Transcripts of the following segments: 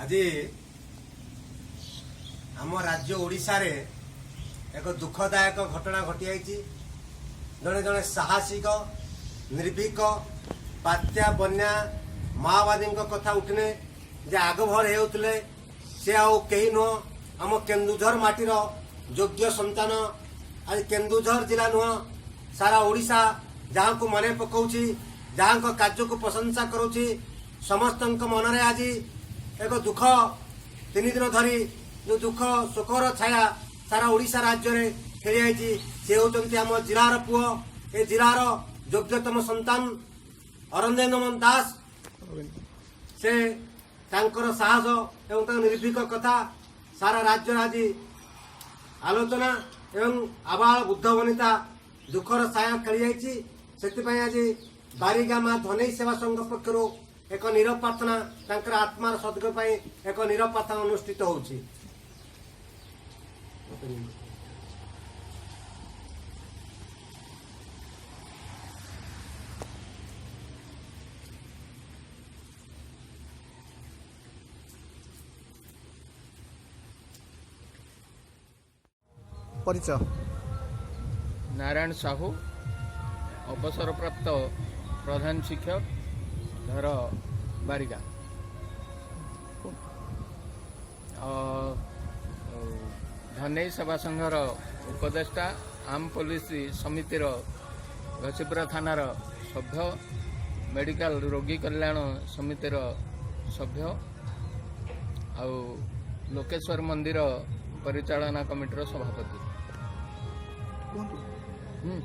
ଆଜି ଆମ ରାଜ୍ୟ ଓଡ଼ିଶାରେ ଏକ ଦୁଃଖଦାୟକ ଘଟଣା ଘଟିଯାଇଛି। ଜଣେ ଜଣେ ସାହସିକ, ନିର୍ଭୀକ, ବାତ୍ୟା, ବନ୍ୟା, ମାଓବାଦୀଙ୍କ କଥା ଉଠିନେ ଯେ ଆଗଭର ହେଉଥିଲେ, ସେ ଆଉ କେହି ନୁହଁ, ଆମ କେନ୍ଦୁଝର ମାଟିର ଯୋଗ୍ୟ ସନ୍ତାନ। ଆଜି କେନ୍ଦୁଝର ଜିଲ୍ଲା ନୁହଁ, ସାରା ଓଡ଼ିଶା ଯାହାଙ୍କୁ ମନେ ପକାଉଛି, ଯାହାଙ୍କ କାର୍ଯ୍ୟକୁ ପ୍ରଶଂସା କରୁଛି, ସମସ୍ତଙ୍କ ମନରେ ଆଜି ଏକ ଦୁଃଖ। 3 ଦିନ ଧରି ଯେଉଁ ଦୁଃଖ, ଶୋକର ଛାୟା ସାରା ଓଡ଼ିଶା ରାଜ୍ୟରେ ଖେଳିଯାଇଛି, ସେ ହେଉଛନ୍ତି ଆମ ଜିଲ୍ଲାର ପୁଅ, ଏ ଜିଲ୍ଲାର ଯୋଗ୍ୟତମ ସନ୍ତାନ ଅରିନ୍ଦମ ଦାସ। ସେ ତାଙ୍କର ସାହସ ଏବଂ ତାଙ୍କ ନିର୍ଭୀକ କଥା ସାରା ରାଜ୍ୟରେ ଆଜି ଆଲୋଚନା ଏବଂ ଆବାଳ ବୃଦ୍ଧ ବନିତା ଦୁଃଖର ଛାୟା ଖେଳିଯାଇଛି। ସେଥିପାଇଁ ଆଜି ବାରିଗାଁ ମା ଧନେଇ ସେବା ସଂଘ ପକ୍ଷରୁ ଏକ ନୀରବ ପ୍ରାର୍ଥନା, ତାଙ୍କର ଆତ୍ମାର ସଦ୍ଗତି ପାଇଁ ଏକ ନୀରବ ପ୍ରାର୍ଥନା ଅନୁଷ୍ଠିତ ହେଉଛି। ପରିଚୟ। ନାରାୟଣ ସାହୁ, ଅବସରପ୍ରାପ୍ତ ପ୍ରଧାନ ଶିକ୍ଷକ, ଘର ବାରିଗାଁ। ଧନେଇ ସେବା ସଂଘର ଉପଦେଷ୍ଟା, ଆର୍ମ ପୋଲିସ ସମିତିର ଘସିପୁରା ଥାନାର ସଭ୍ୟ, ମେଡ଼ିକାଲ ରୋଗୀ କଲ୍ୟାଣ ସମିତିର ସଭ୍ୟ ଆଉ ଲୋକେଶ୍ୱର ମନ୍ଦିର ପରିଚାଳନା କମିଟିର ସଭାପତି। କୁହନ୍ତୁ। ହୁଁ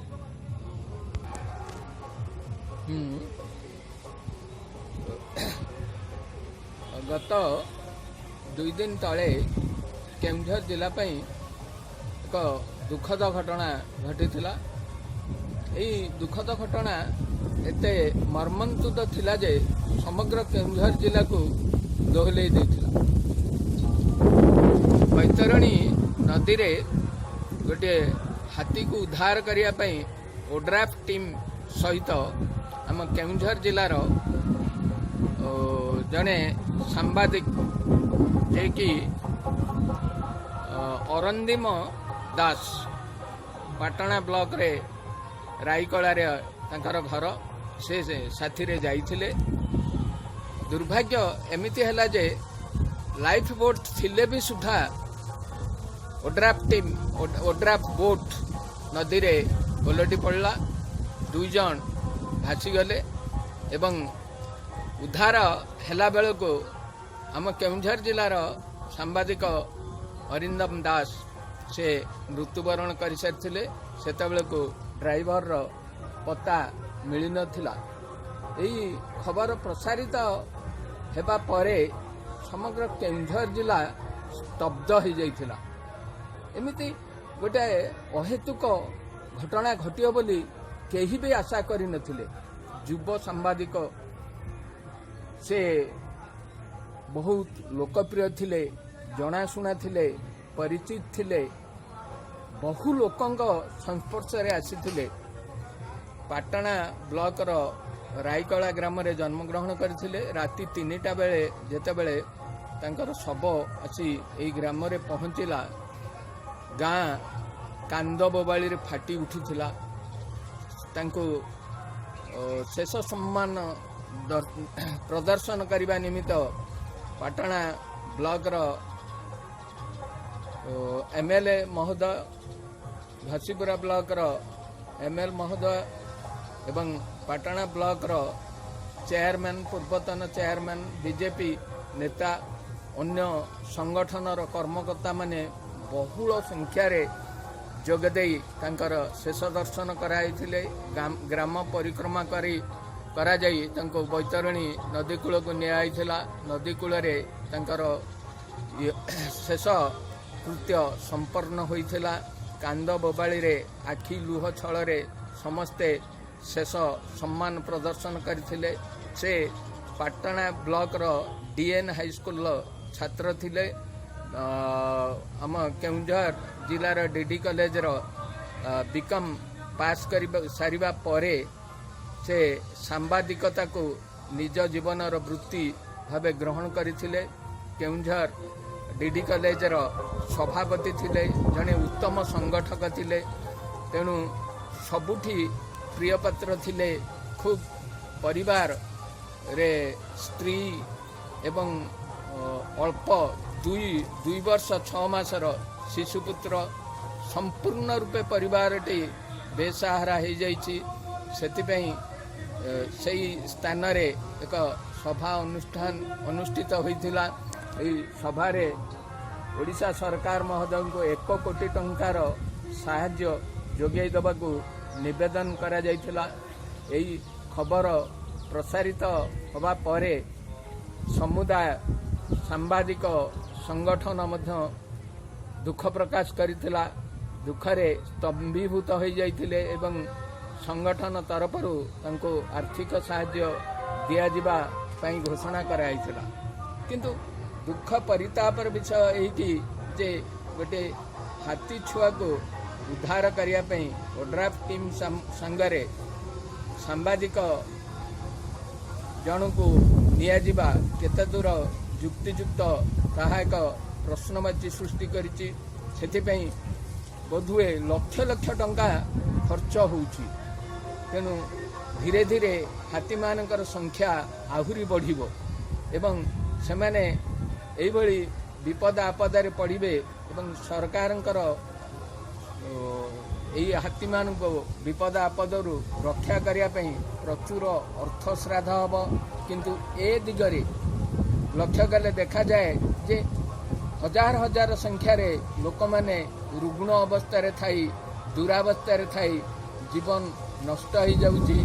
ହୁଁ ଗତ 2 ଦିନ ତଳେ କେଉଁଝର ଜିଲ୍ଲା ପାଇଁ ଏକ ଦୁଃଖଦ ଘଟଣା ଘଟିଥିଲା। ଏଇ ଦୁଃଖଦ ଘଟଣା ଏତେ ମର୍ମନ୍ତୁଦ ଥିଲା ଯେ ସମଗ୍ର କେଉଁଝର ଜିଲ୍ଲାକୁ ଦୋହଲେଇ ଦେଇଥିଲା। ବୈତରଣୀ ନଦୀରେ ଗୋଟିଏ ହାତୀକୁ ଉଦ୍ଧାର କରିବା ପାଇଁ ଓଡ୍ରାଫ୍ ଟିମ୍ ସହିତ ଆମ କେଉଁଝର ଜିଲ୍ଲାର ଜଣେ ସାମ୍ବାଦିକ, ଯିଏକି ଅରିନ୍ଦମ ଦାସ, ପାଟଣା ବ୍ଲକରେ ରାଇକଳାରେ ତାଙ୍କର ଘର, ସେ ସାଥିରେ ଯାଇଥିଲେ। ଦୁର୍ଭାଗ୍ୟ ଏମିତି ହେଲା ଯେ ଲାଇଫ୍ ବୋଟ୍ ଥିଲେ ବି ସୁଦ୍ଧା ଓଡ୍ରାଫ୍ ଟିମ୍, ଓଡ୍ରାଫ୍ ବୋଟ୍ ନଦୀରେ ଓଲଟି ପଡ଼ିଲା। 2 ଜଣ ଭାସିଗଲେ ଏବଂ ଉଦ୍ଧାର ହେଲା ବେଳକୁ ଆମ କେଉଁଝର ଜିଲ୍ଲାର ସାମ୍ବାଦିକ ଅରିନ୍ଦମ ଦାସ ସେ ମୃତ୍ୟୁବରଣ କରିସାରିଥିଲେ। ସେତେବେଳକୁ ଡ୍ରାଇଭରର ପତ୍ତା ମିଳିନଥିଲା। ଏହି ଖବର ପ୍ରସାରିତ ହେବା ପରେ ସମଗ୍ର କେଉଁଝର ଜିଲ୍ଲା ସ୍ତବ୍ଧ ହୋଇଯାଇଥିଲା। ଏମିତି ଗୋଟାଏ ଅହେତୁକ ଘଟଣା ଘଟିବ ବୋଲି କେହି ବି ଆଶା କରିନଥିଲେ। ଯୁବ ସାମ୍ବାଦିକ, ସେ ବହୁତ ଲୋକପ୍ରିୟ ଥିଲେ, ଜଣାଶୁଣା ଥିଲେ, ପରିଚିତ ଥିଲେ, ବହୁ ଲୋକଙ୍କ ସଂସ୍ପର୍ଶରେ ଆସିଥିଲେ। ପାଟଣା ବ୍ଲକର ରାଇକଳା ଗ୍ରାମରେ ଜନ୍ମଗ୍ରହଣ କରିଥିଲେ। ରାତି 3ଟା ବେଳେ ଯେତେବେଳେ ତାଙ୍କର ଶବ ଆସି ଏଇ ଗ୍ରାମରେ ପହଞ୍ଚିଲା, ଗାଁ କାନ୍ଦ ବୋବାଳିରେ ଫାଟି ଉଠିଥିଲା। ତାଙ୍କୁ ଶେଷ ସମ୍ମାନ ପ୍ରଦର୍ଶନ କରିବା ନିମିତ୍ତ ପାଟଣା ବ୍ଲକର ଏମ୍ଏଲ୍ଏ ମହୋଦୟ, ଘସିପୁରା ବ୍ଲକର ଏମ୍ଏଲ୍ ମହୋଦୟ ଏବଂ ପାଟଣା ବ୍ଲକର ଚେୟାରମ୍ୟାନ୍, ପୂର୍ବତନ ଚେୟାରମ୍ୟାନ୍, ବିଜେପି ନେତା, ଅନ୍ୟ ସଂଗଠନର କର୍ମକର୍ତ୍ତାମାନେ ବହୁଳ ସଂଖ୍ୟାରେ ଯୋଗ ଦେଇ ତାଙ୍କର ଶେଷ ଦର୍ଶନ କରାଯାଇଥିଲେ। ଗ୍ରାମ ପରିକ୍ରମା କରି କରାଯାଇ ତାଙ୍କୁ ବୈତରଣୀ ନଦୀ କୂଳକୁ ନିଆଯାଇଥିଲା। ନଦୀ କୂଳରେ ତାଙ୍କର ଶେଷ କୃତ୍ୟ ସମ୍ପନ୍ନ ହୋଇଥିଲା। କାନ୍ଦ ବୋବାଳିରେ, ଆଖି ଲୁହ ଛଳରେ ସମସ୍ତେ ଶେଷ ସମ୍ମାନ ପ୍ରଦର୍ଶନ କରିଥିଲେ। ସେ ପାଟଣା ବ୍ଲକର ଡିଏନ୍ ହାଇସ୍କୁଲର ଛାତ୍ର ଥିଲେ। ଆମ କେଉଁଝର ଜିଲ୍ଲାର ଡିଡି କଲେଜର ବିକମ୍ ପାସ୍ କରିବା ସାରିବା ପରେ ସେ ସାମ୍ବାଦିକତାକୁ ନିଜ ଜୀବନର ବୃତ୍ତି ଭାବେ ଗ୍ରହଣ କରିଥିଲେ। କେଉଁଝର ଡିଡି କଲେଜର ସଭାପତି ଥିଲେ, ଜଣେ ଉତ୍ତମ ସଂଗଠକ ଥିଲେ। ତେଣୁ ସବୁଠି ପ୍ରିୟପାତ୍ର ଥିଲେ। ଖୁବ୍ ପରିବାରରେ ସ୍ତ୍ରୀ ଏବଂ ଅଳ୍ପ 2 ବର୍ଷ 6 ମାସର ଶିଶୁପୁତ୍ର। ସମ୍ପୂର୍ଣ୍ଣ ରୂପେ ପରିବାରଟି ବେସାହାରା ହେଇଯାଇଛି। ସେଥିପାଇଁ ସେଇ ସ୍ଥାନରେ ଏକ ସଭା ଅନୁଷ୍ଠାନ ଅନୁଷ୍ଠିତ ହୋଇଥିଲା। ଏହି ସଭାରେ ଓଡ଼ିଶା ସରକାର ମହୋଦୟଙ୍କୁ 1 କୋଟି ଟଙ୍କାର ସାହାଯ୍ୟ ଯୋଗାଇ ଦେବାକୁ ନିବେଦନ କରାଯାଇଥିଲା। ଏହି ଖବର ପ୍ରସାରିତ ହେବା ପରେ ସମୁଦାୟ ସାମ୍ବାଦିକ ସଂଗଠନ ମଧ୍ୟ ଦୁଃଖ ପ୍ରକାଶ କରିଥିଲା, ଦୁଃଖରେ ସ୍ତମ୍ଭୀଭୂତ ହୋଇଯାଇଥିଲେ ଏବଂ ସଂଗଠନ ତରଫରୁ ତାଙ୍କୁ ଆର୍ଥିକ ସାହାଯ୍ୟ ଦିଆଯିବା ପାଇଁ ଘୋଷଣା କରାଯାଇଥିଲା। କିନ୍ତୁ ଦୁଃଖ ପରିତାପର ବିଷୟ ଏଇଠି ଯେ ଗୋଟେ ହାତୀ ଛୁଆକୁ ଉଦ୍ଧାର କରିବା ପାଇଁ ଓଡ୍ରାଫ୍ ଟିମ୍ ସାଙ୍ଗରେ ସାମ୍ବାଦିକ ଜଣକୁ ନିଆଯିବା କେତେ ଦୂର ଯୁକ୍ତିଯୁକ୍ତ, ତାହା ଏକ ପ୍ରଶ୍ନବାଚୀ ସୃଷ୍ଟି କରିଛି। ସେଥିପାଇଁ ବୋଧହୁଏ ଲକ୍ଷ ଲକ୍ଷ ଟଙ୍କା ଖର୍ଚ୍ଚ ହେଉଛି। ତେଣୁ ଧୀରେ ଧୀରେ ହାତୀମାନଙ୍କର ସଂଖ୍ୟା ଆହୁରି ବଢ଼ିବ ଏବଂ ସେମାନେ ଏଇଭଳି ବିପଦ ଆପଦରେ ପଡ଼ିବେ ଏବଂ ସରକାରଙ୍କର ଏଇ ହାତୀମାନଙ୍କୁ ବିପଦ ଆପଦରୁ ରକ୍ଷା କରିବା ପାଇଁ ପ୍ରଚୁର ଅର୍ଥ ଶ୍ରାଦ୍ଧ ହେବ। କିନ୍ତୁ ଏ ଦିଗରେ ଲକ୍ଷ୍ୟ କଲେ ଦେଖାଯାଏ ଯେ ହଜାର ହଜାର ସଂଖ୍ୟାରେ ଲୋକମାନେ ରୁଗ୍ଣ ଅବସ୍ଥାରେ ଥାଇ, ଦୁରାବସ୍ଥାରେ ଥାଇ ଜୀବନ ନଷ୍ଟ ହେଇଯାଉଛି।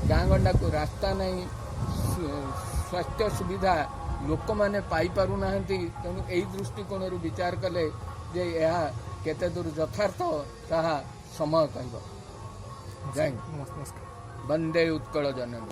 ଗାଁ ଗଣ୍ଡାକୁ ରାସ୍ତା ନାହିଁ, ସ୍ୱାସ୍ଥ୍ୟ ସୁବିଧା ଲୋକମାନେ ପାଇପାରୁନାହାନ୍ତି। ତେଣୁ ଏଇ ଦୃଷ୍ଟିକୋଣରୁ ବିଚାର କଲେ ଯେ ଏହା କେତେ ଦୂର ଯଥାର୍ଥ, ତାହା ସମୟ କହିବ। ଜୟ ନମସ୍କାର। ବନ୍ଦେ ଉତ୍କଳ ଜନନୀ।